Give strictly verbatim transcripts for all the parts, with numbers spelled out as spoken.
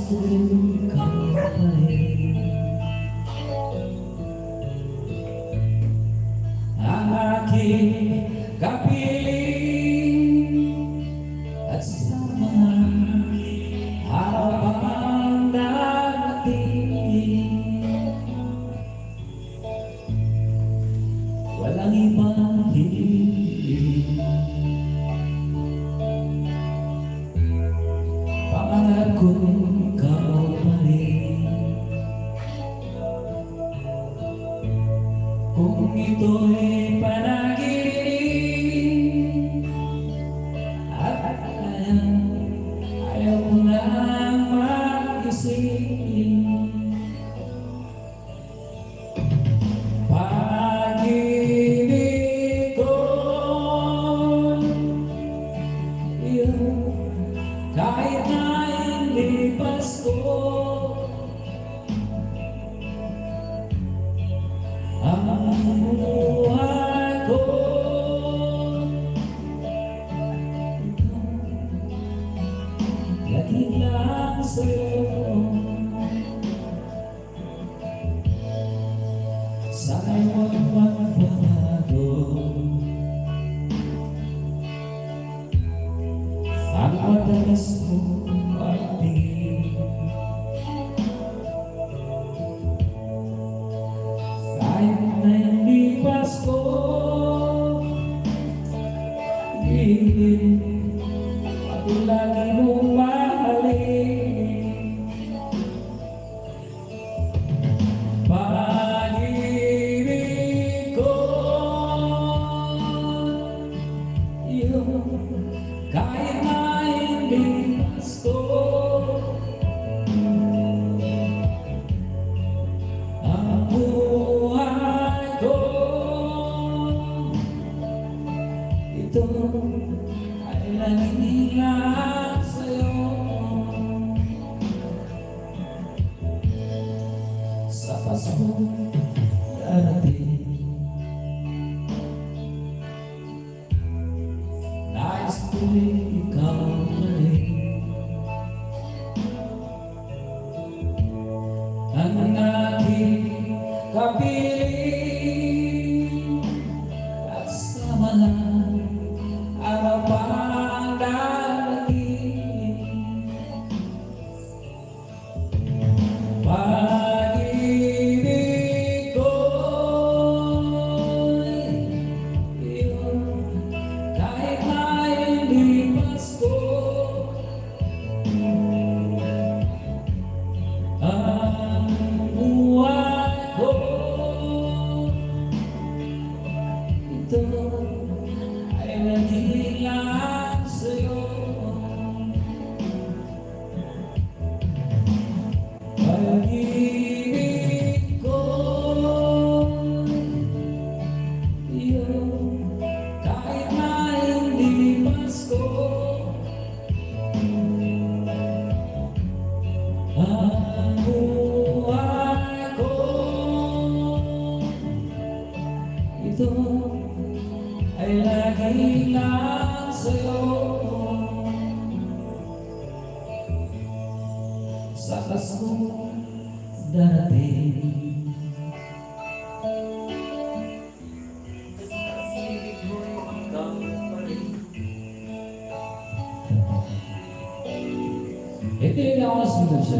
Ang aking kapiling at sa mga araw pang darating. Walang ibang hiling. Pangarap ko ikaw pa rin. Kung ito'y panaginip at ayaw, ayaw ko nang magising. Pag-ibig ko, iyo, kahit na hindi Pasko, ang buhay ko, ito, lagi lang sa'yo. Sana'y huwag magbago ang madalas mong pagtingin. Kahit na hindi Pasko, pilit ako lagi mong mahalin. Pag-ibig ko, iyo, kahit na hindi Pasko, ang buhay ko, ito ay lagi lang sa'yo. Sa Pasko darating, nais ko'y ikaw pa rin. Ang aking kapiling at sa mga araw pang darating. Pag-ibig ko, iyo, kahit na hindi Pasko, ang buhay ko, ito ay lagi lang sa'yo. Pag-ibig ko, iyo, kahit na hindi Pasko, ang buhay ko, ito ay lagi lang sa'yo. Sa Pasko darating. Iti nga oras mo siya.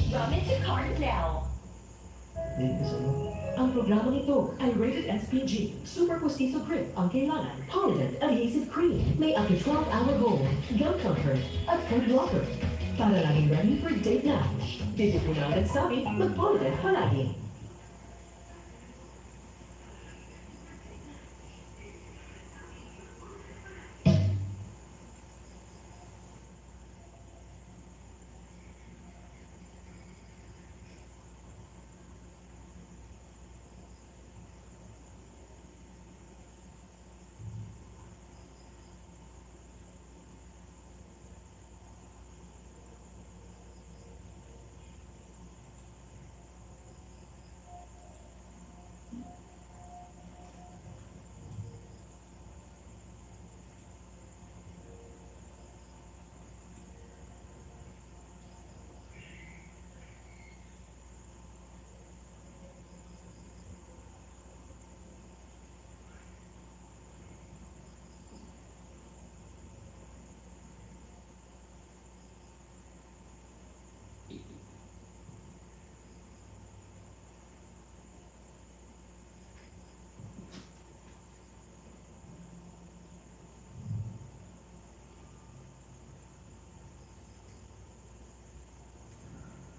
Welcome to Card Now. Ang programang ito ay rated S P G. Super pustiso grip ang kailangan. Polident Adhesive Cream. May up to twelve hour hold, gum comfort, at food blocker. Para laging ready for date night. Dito po na ang nagsabi, mag-Polident palagi.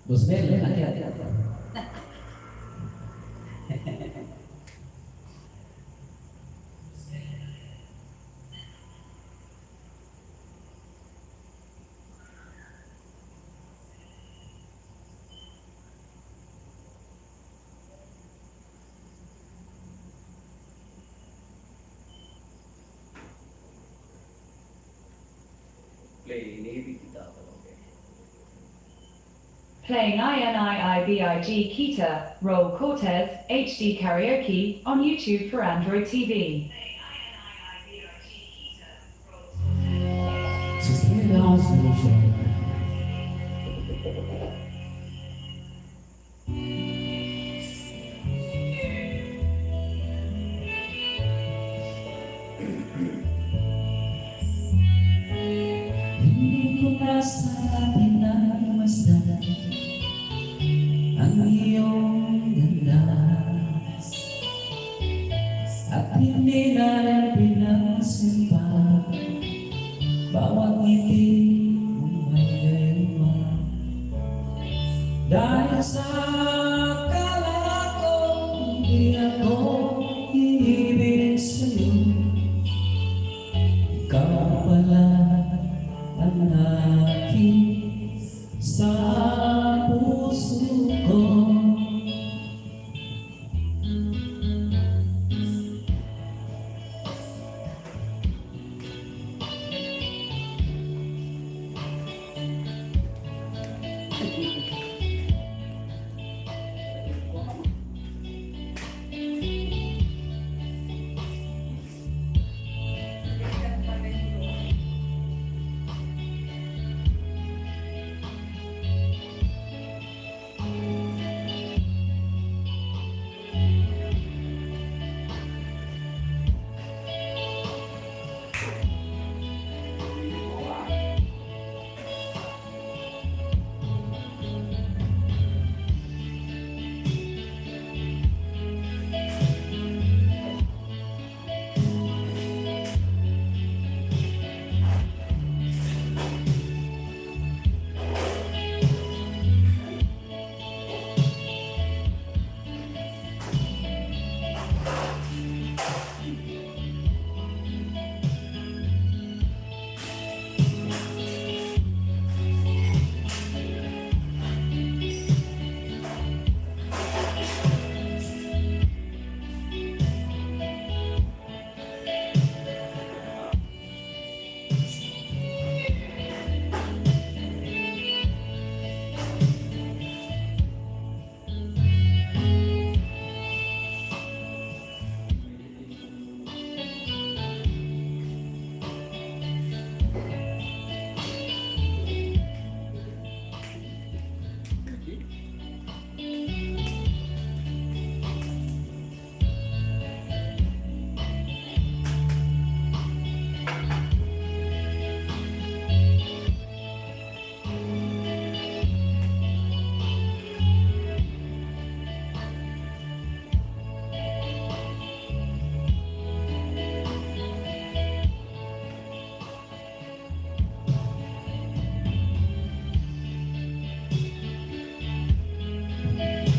Rosmel, akyat. Play, iniibig kita, Paloke. Playing I N I I B I G Kita, Roll Cortez, H D karaoke on YouTube for Android T V. Suspended House Nation. Hindi ko na sana pinagmasdan ang iyong ganda. At hindi na rin pinagsimpa bawat ngiti mong may gayuma. Dahil sa akala ko, di ako iibig sa'yo. Ikaw pala ang akin sa puso ko.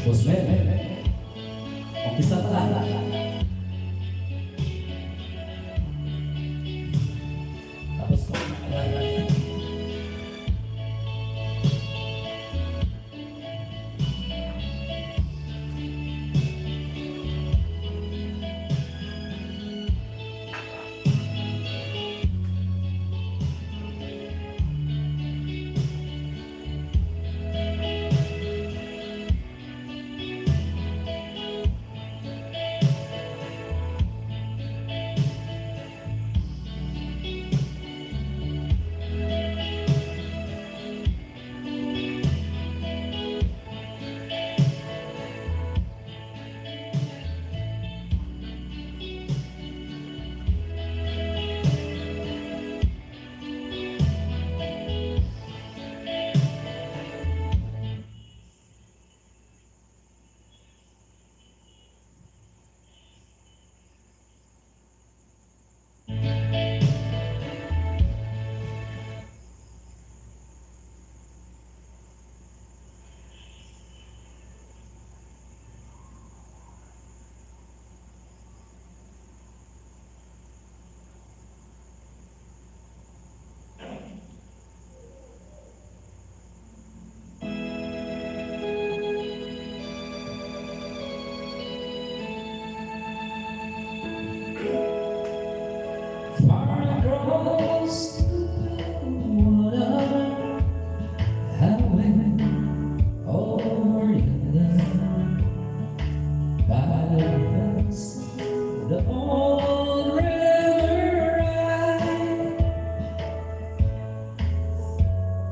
Boss Ben, umpisa pa lang. Tapos pa.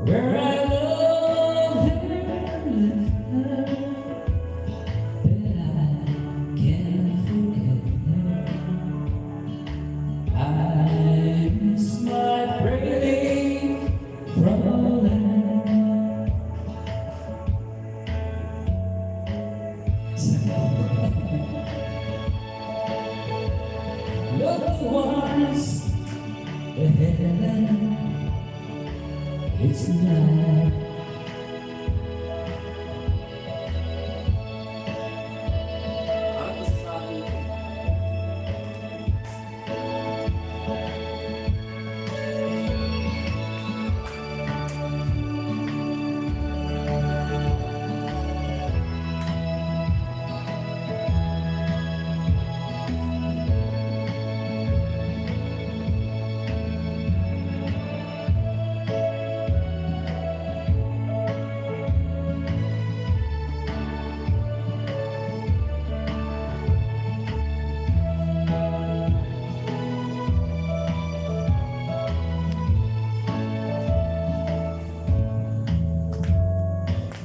Where I love her, left her, but I can't forget her. I miss my pretty Fräulein. Look once, Helen, it's not.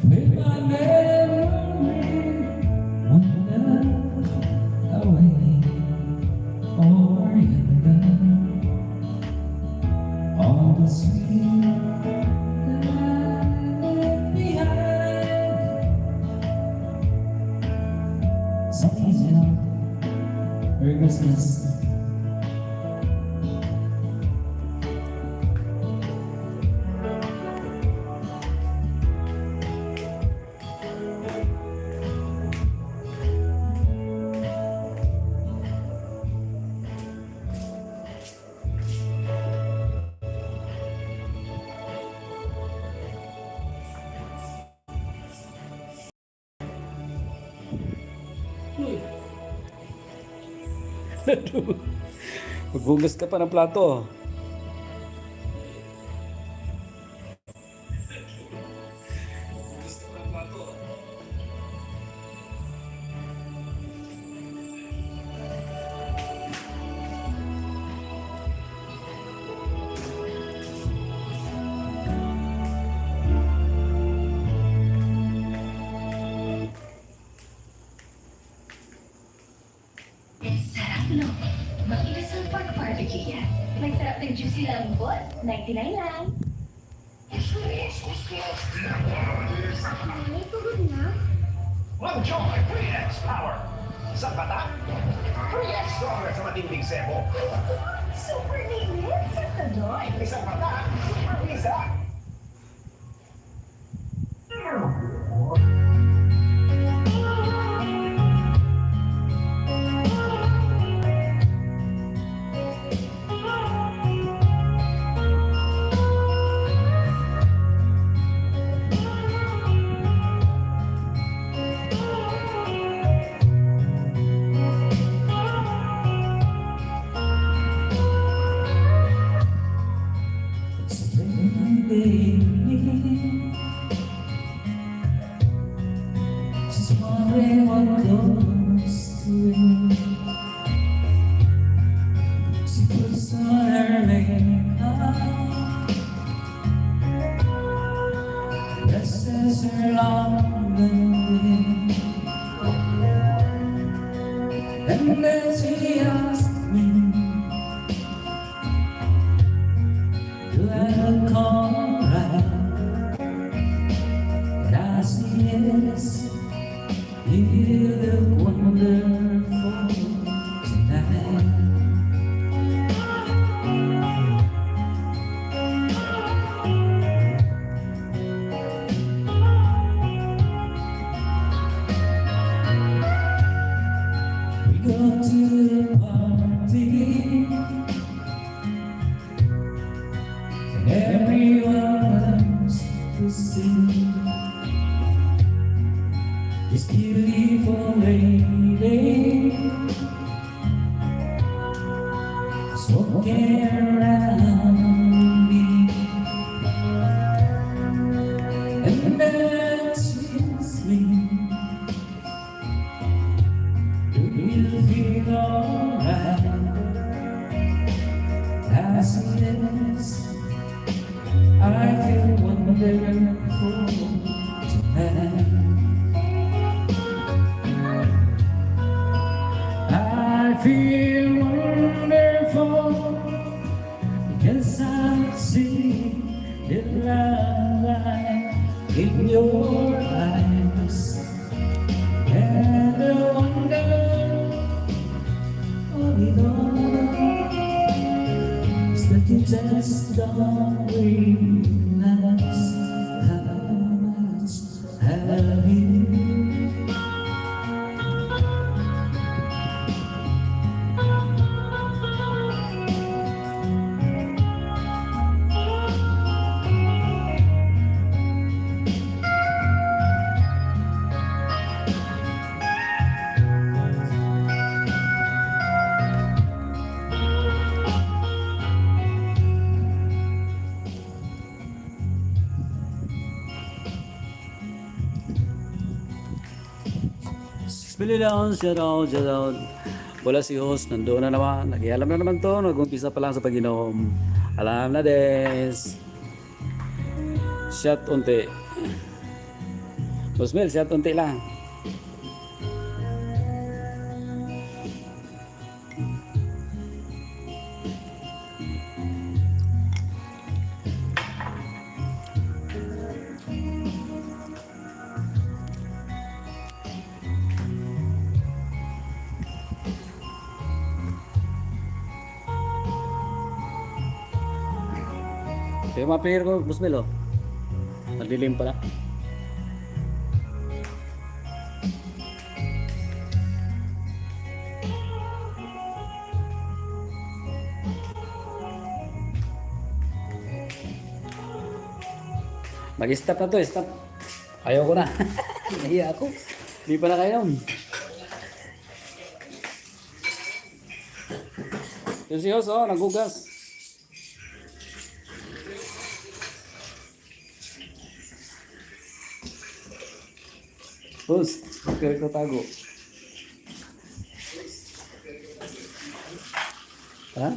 May my memory wander away, or yonder on the street that I left behind. Something is wrong. Merry Christmas. Maghugas ka pa ng plato. Sarap, no? Mag-inasal pork barbecue yan. May sarap ng juicy lambot, ninety-nine lang. Ay, tulog na. Mag-Joy three X Power. Sa batak, three X stronger sa matinding sebo. Super init sa tuloy. Isang batak, super bisa. Just wondering what goes to it. She puts on her makeup, dresses her long way, and then she asks me, do I look alright? And I say yes, you look wonderful tonight. We go to the party. And everyone else to see this beautiful lady is walking around me. And then she asks me, do you feel alright? I say yes, I feel wonderful. I feel wonderful because I see the love in your eyes. And the wonder of it all is that you just don't realize how much I love you. Billy Leon, shout out, shout out. Wala si host, nandoon na naman. Nakialam na naman to. Nag-umpisa pa lang sa pag-inom. Alam na, des. Shot unti. Boss Mel, shot unti lang. Kaya mga player ko, Boss Mel, oh. Madilim pala. Mag-stop na to, stop. Ayoko na. Nahiya ako. Di pa nakainom. Yung si Hos, oh, naghugas. Hos, okay ko tago. Ha?